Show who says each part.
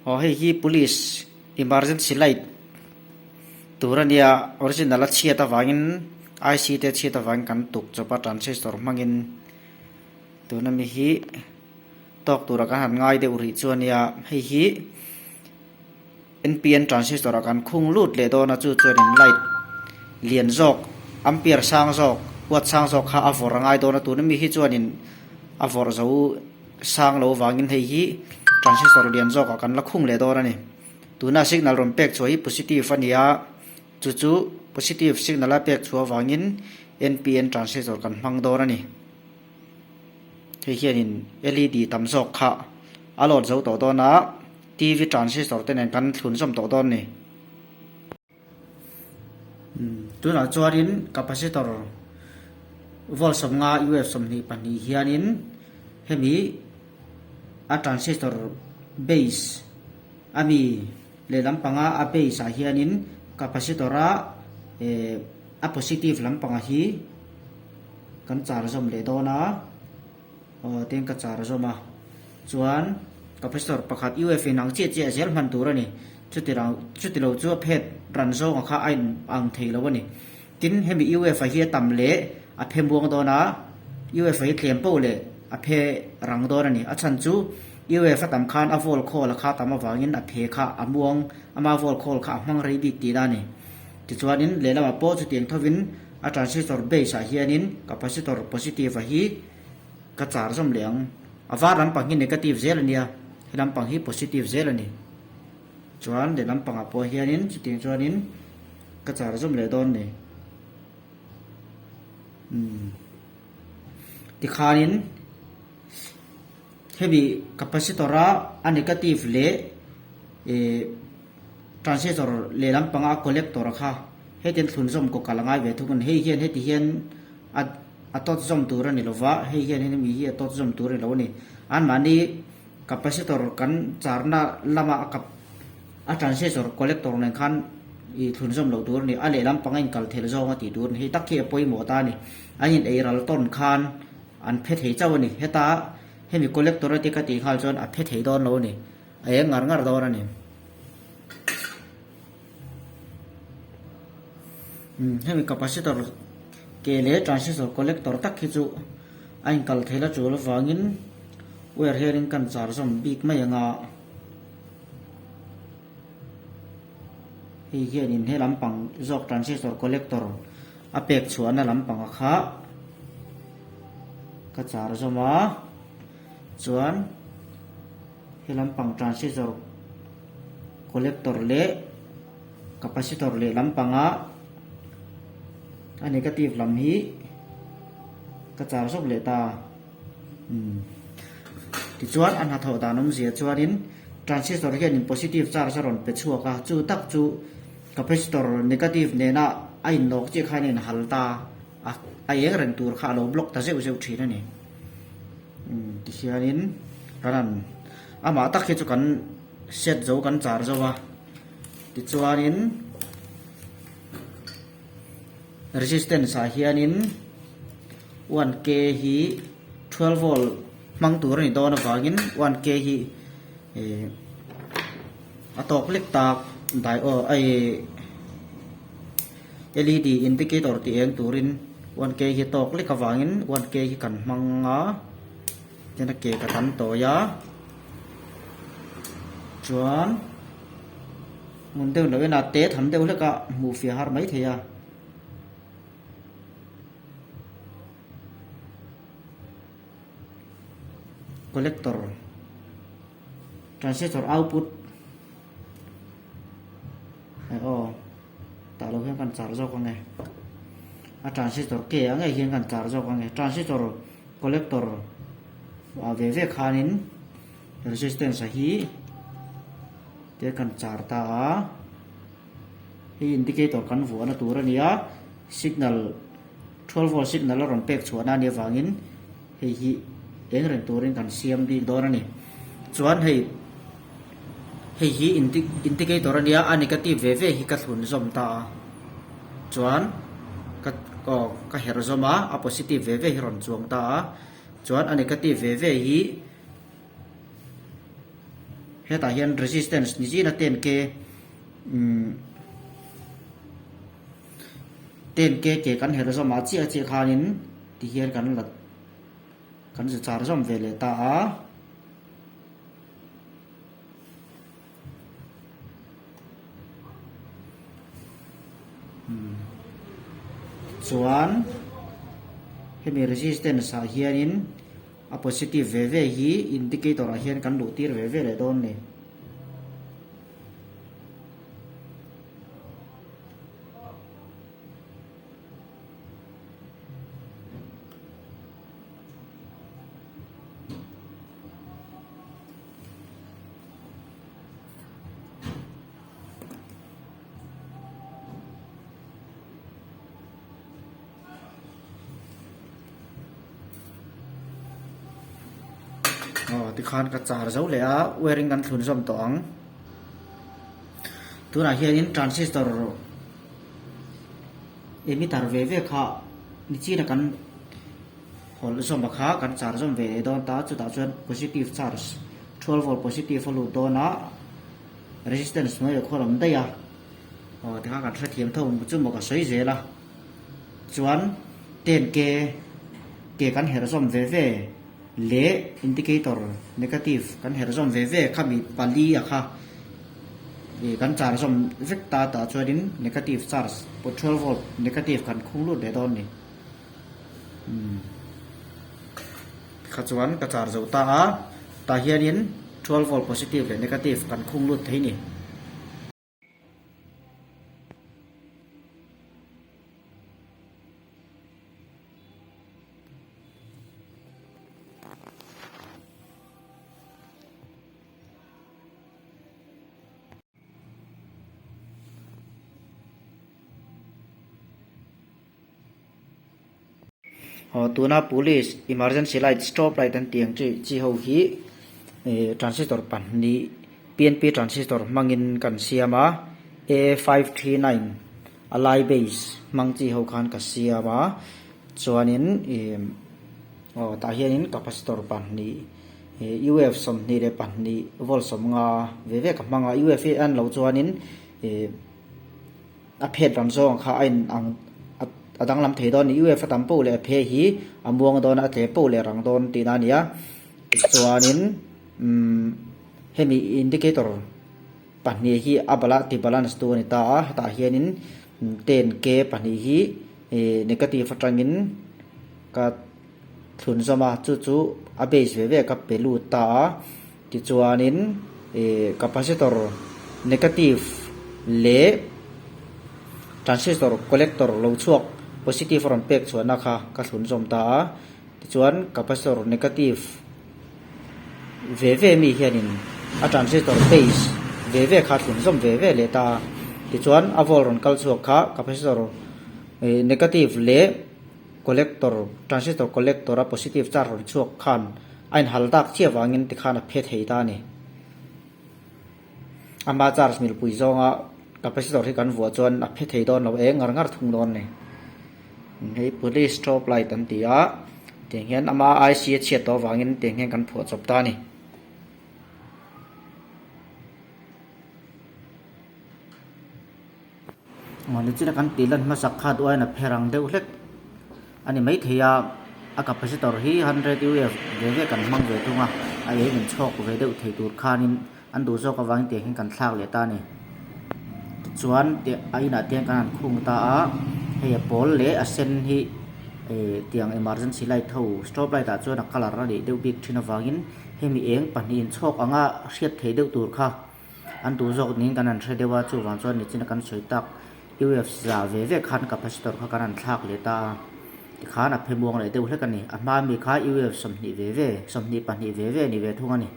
Speaker 1: Aw hei hi police emergency light tur a nia original a chhiat avangin I C te chhiat avangin kan tuk chawp a transistor hmangin tuna mi hi tawk tura kan han ngai deuh rih chu a nia hei hi N P N transistor ah kan khung lut leh dawn a chu chuanin light lian zawk ampere sang zawk watt sang zawk kha a vawrh a ngai dawn a tuna mi hi chuanin a vawrh zo sang lo vangin hei hi transistor lian zawk ah kan la khung leh dawn a ni tuna signal rawn pek chhuah hi positive a ni a chu chu positive signal a pek chhuah avangin N P N transistor kan hmang dawn a ni. Hei hianin led tam zawk kha a load zo tawh dawn a, TV transistor te nen kan thlun zawm tawh dawn a ni. Tunah chuanin capacitor volt 50 UF 22 hianin hemi a transistor base a mi lehlam panga a base ah hianin capacitor a eh a positive lampangah hi Kan char zawm leh dawn a, aw tiang ka char zawm a, chuan capacitor pakhat UF in ang chiah chiah zel hman tur a ni, chuti lo chuti lo chu a phet ran zawnga kha a in ang thei lo a ni. Tin, hemi UF a hi a tam leh a phe muang dawn a, UF a hi tlem poh leh a phe rang dawn a ni. A chhan chu UF a tam khan a volt khawl a kha tam avangin a phe kha a muang, ama volt khawl kha a hmang rei bik tihna a ni. Tichuanin lehlamah pawh chutiang thovin A transistor base ah hianin capacitor positive a hi ka char zawm leh ang. A var lampang hi negative zel a nia, he lampang hi positive zel a ni. Chuan leh lampangah pawh hianin chutiang chuanin ka char zawm leh dawn ni. Umm tikhanin hemi capacitor a a negative leh eh Transistor leh lampanga a collector kha hetiang thlun zawm kaw kal a ngai ve thung a ni. Hei hian heti hian a a tawt zawm tur a ni lova, hei hian hemi hi a tawt zawm tur a ni lo a ni. Anmahni capacitor kan charna lama a kap a transistor collector nen khan ih thlun zawm loh tur a ni. A leh lampanga inkal thel zawng a tih tur a ni. Hei tak hi a pawimawh ta a ni. An in ei ral tawn khan an phe thei chauh a ni. Heta hemi collector a ti ka tih nghal chuan a phe thei dawn lo a ni. A eng ngar ngar dawn a ni. Umm hemi capacitor ke leh transistor collector tak hi chu a inkal thei la tul avangin wire hianin kan char zawm bik mai ang a hei hianin he lampang zawk transistor collector a pek chhuahna lampang a kha ka char zawm a chuan. He lampang transistor collector leh capacitor leh lampanga a negative lam hi ka char zawk leh ta umm tichuan a hnathawh dan awmzia chuanin transistor hianin positive charge a rawn pe chhuak a chu tak chu capacitor negative nena a innawk chiah khan a inhal ta a a eng reng tur kha a lo block ta zeuh zeuh thin a ni. Umm tihianin kan han amah tak hi chu kan set zo kan char zo a tichuanin resistance ah hianin one k hi 12 volt hmang tur a ni dawn avangin one k hi eh a tawk lek tak dai aw ai Led indicator tih eng turin one k hi tawk lek avangin one k hi kan hmang a tin a ke ka tam tawi a chuan hmun deuh loh in a te tham deuh hlek a hmuh fiah har mai thei a. Collector transistor output eh aw. Tah lo hian kan char zawk ange. A transistor ke ang ngei hian kan char zawk ange. Transistor collector ah ve ve khanin resistance a hi te kan char ta a. Hei indicator kan vuahna tur a ni a. Signal 12 volt signal a rawn pek chhuahna a nih avangin hei hi eng reng turin kan siam bik dawn a ni. Chuan hei Hei hi indicator a nia, a negative ve ve hi ka thlun zawm ta a, chuan ka aw ka herh zawm a, a positive ve ve hi rawn chuang ta a, chuan a negative ve ve hi. Hetah hian resistance ni zina ten k umm ten k ke kan herh zawm ah chiah chiah khanin tihian kan la kan zu char zawm ve leh ta a. Chuan hemi resistance ah hianin a positive ve ve hi indicator ah hian kan luh tir ve ve leh dawn a ni. Aw tikhan ka char zo leh a wiring kan thlun zawm tawh ang tunah hianin transistor emitter ve ve kha nichina kan Hawlh zawm a kha kan char zawm ve leh dawn ta, chutah chuan positive charge, 12 volt positive a lut dawn a, resistance hnuai leh khawl awm daih a, aw tikhan kan hrethiam tho chu maw ka sawi zel a, chuan ten k ke kan herh zawm ve ve leh indicator negative kan herh zawm ve ve khami pali a kha ih kan char zawm vek ta tah chuanin negative charge 12 volt negative kan khung lut leh dawn a ni. Kha chuan ka char zo ta a, tah hianin 12 volt positive leh negative kan khung lut thei ni. Aw tuna police emergency light strobe light an tih ang chi chi ho hi ih transistor pahnih P N P transistor hmangin kan siam a A 539 a lai base hmang chi ho khan ka siam a chuanin ih aw tah hianin capacitor pahnih ih U F 22 volt 50 ve ve ka hmang a U F hi a en loh chuanin ih. A phet ram zawng kha a in ang a danglam thei dawn a ni. UF a tam poh leh a phe hi a muang dawn a, a tle poh leh rang dawn tihna a ni a. Tichuanin umm hemi indicator pahnih hi a bala ti balance tu a ni ta a, hetah hianin 10K pahnih hi ih negative atangin ka thlun zawm a, chu chu a base ve ve ka pe lut ta a. Tichuanin ih capacitor negative leh transistor collector lo chhuak positive a rawn pek chhuahna kha ka thlun zawm ta a. Tichuan capacitor negative ve ve mi hianin a transistor base ve ve kha thlun zawm ve ve leh ta a. Tichuan a volt rawn kal chhuak kha capacitor ih negative leh Collector, transistor collector a positive charge rawn chhuak khan a inhal dak chiah vangin tikhan a phe thei ta a ni. Ama charge milpui zawnga capacitor hi kan vuah chuan a phe thei dawn lo e ngar ngar thung dawn a ni. Hei police strobe light an ti a, tiang hian ama IC a chhiat tawh avangin tiang hian kan phuah chawp ta a ni. Nichina kan tih lan hmasak kha duh aiin a pher ang deuh hlek a ni maithei a, a capacitor hi hundred U F ve ve kan hmang ve thung a, a eng in chhawk ve deuh thei tur khanin an duh zawk avangin tiang hian kan thlak leh ta a ni. Tichuan a inah te hian kan han khung ta a, hei a pawl leh a sen hi eh tiang emergency light ho strobe light ah chuan a colour a nih deuh bik thin avangin hemi eng pahnih inchhawk anga hriat theih deuh tur kha. An duh zawk niin kan han hre deuh a, chuvang chuan nichina kan sawi tak UF za ve ve khan capacitor kha kan han thlak leh ta a, tikhan a phe muang leh deuh hlek a ni. A hma mi kha UF 20 ve ve, 22 ve ve a ni ve thung a ni.